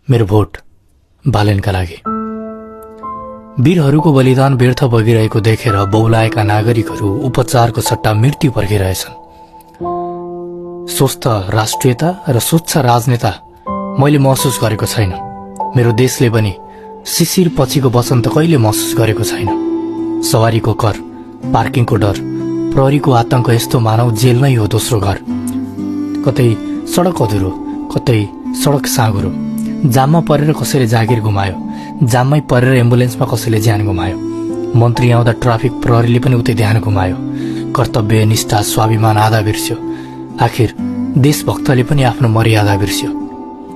मेरो भोट बालेनका लागि। वीरहरूको बलिदान व्यर्थ बगिरहेको देखेर बौलाएका नागरिकहरू उपचारको सट्टा मृत्यु पर्खिरहेछन्। स्वस्थ राष्ट्रियता र स्वच्छ राजनेता मैले महसुस गरेको छैन। मेरो देशले पनि शिशिर पछिको वसन्त कहिले महसुस गरेको छैन। सवारीको कर, पार्किङको डर, प्रहरीको आतंक यस्तो मानव जेल नै हो दोस्रो घर। कतै सडक अधुरो, कतै सडक साँघुरो। जाममा परेर कसैले जागिर गुमायो, जाममै परेर एम्बुलेन्समा कसैले ज्यान गुमायो। मन्त्री आउँदा ट्राफिक प्रहरीले पनि उतै ध्यान गुमायो। कर्तव्य, निष्ठा, स्वाभिमान आधा बिर्स्यो। आखिर देशभक्तले पनि आफ्नो मर्यादा बिर्स्यो।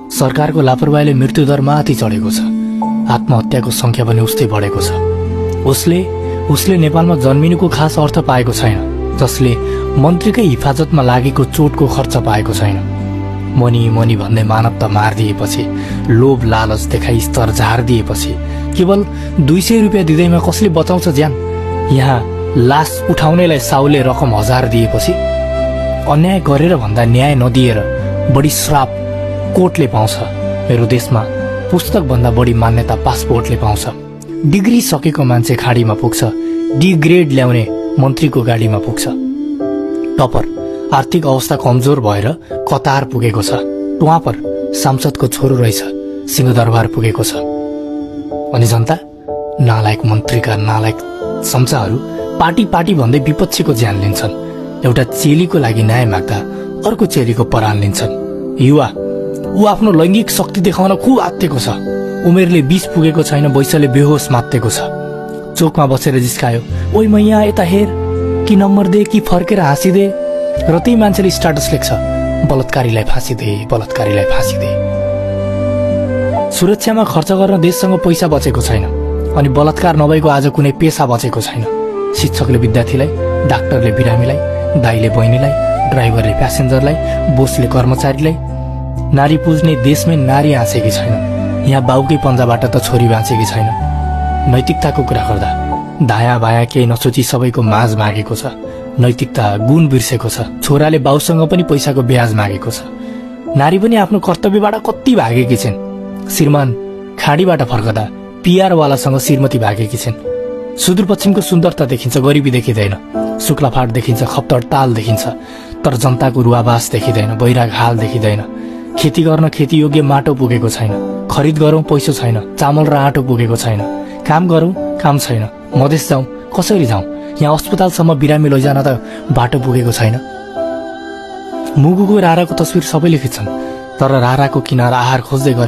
सरकारको लापरवाहीले मृत्युदर माथि चढेको छ। आत्महत्याको संख्या पनि उस्तै बढेको छ। उसले नेपालमा जन्मिनुको खास अर्थ पाएको छैन, जसले मन्त्रीकै हिफाजतमा लागेको चोटको खर्च पाएको छैन। मनी भन्दै मानवता मारिदिएपछि, लोभ लालच देखाई स्तर झारिदिएपछि, केवल 200 रुपियाँ दिँदैमा कसले बचाउँछ ज्यान? यहाँ लास उठाउनेलाई साउले रकम 1000 दिएपछि, अन्याय गरेर भन्दा न्याय नदिएर बढी श्राप कोर्टले पाउँछ। मेरो देशमा पुस्तक भन्दा बढी मान्यता पासपोर्टले पाउँछ। डिग्री सकेको मान्छे खाडीमा पुग्छ, डिग्रेड ल्याउने मन्त्रीको गाडीमा पुग्छ। टपर आर्थिक अवस्था कमजोर भएर कतार पुगेको छ। टुवापर सांसदको छोरो रहेछ, सिंहदरबार पुगेको छ। अनि जनता नालायक मन्त्रीका नालायक चम्चाहरू पार्टी भन्दै विपक्षीको ज्यान लिन्छन्। एउटा चेलीको लागि न्याय माग्दा अर्को चेलीको परान लिन्छन्। युवा ऊ आफ्नो लैंगिक शक्ति देखाउन खुब आत्तेको छ। उमेरले 20 पुगेको छैन, वैसले बेहोस मात्तेको छ। चोकमा बसेर जिस्कायो, ओइ मैया यता हेर, कि नम्बर दे कि फर्केर हाँसिदे। र त्यही मान्छेले स्टाटस लेख्छ, बलात्कारीलाई फाँसी दे, बलात्कारीलाई फाँसी दे। सुरक्षामा खर्च गर्न देशसँग पैसा बचेको छैन, अनि बलात्कार नभएको आज कुनै पेशा बचेको छैन। शिक्षकले विद्यार्थीलाई, डाक्टरले बिरामीलाई, दाइले बहिनीलाई, ड्राइभरले प्यासेन्जरलाई, बोसले कर्मचारीलाई। नारी पुज्ने देशमै नारी हाँसेकी छैन। यहाँ बाउकै पन्जाबाट त छोरी बाँचेकी छैन। नैतिकताको कुरा गर्दा दायाँ बायाँ केही नसोची सबैको माझ मागेको छ। नैतिकता गुण बिर्सेको छ। छोराले बाउसँग पनि पैसाको ब्याज मागेको छ। नारी पनि आफ्नो कर्तव्यबाट कति भागेकी छिन्। श्रीमान खाडीबाट फर्कदा पिआरवालासँग श्रीमती भागेकी छिन्। सुदूरपश्चिमको सुन्दरता देखिन्छ, गरिबी देखिँदैन। शुक्लाफाट देखिन्छ, खप्तडताल देखिन्छ, तर जनताको रुवाबास देखिँदैन, बैराग हाल देखिँदैन। खेती गर्न खेती योग्य माटो पुगेको छैन। खरिद गरौं पैसो छैन, चामल र आँटो पुगेको छैन। काम गरौं काम छैन। मधेस जाउँ कसरी जाउँ? यहाँ अस्पतालसम्म बिरामी लैजान त बाटो पुगेको छैन। मुगुको राराको तस्बिर सबैले खिच्छन्, तर राराको किनार आहार खोज्दै गरे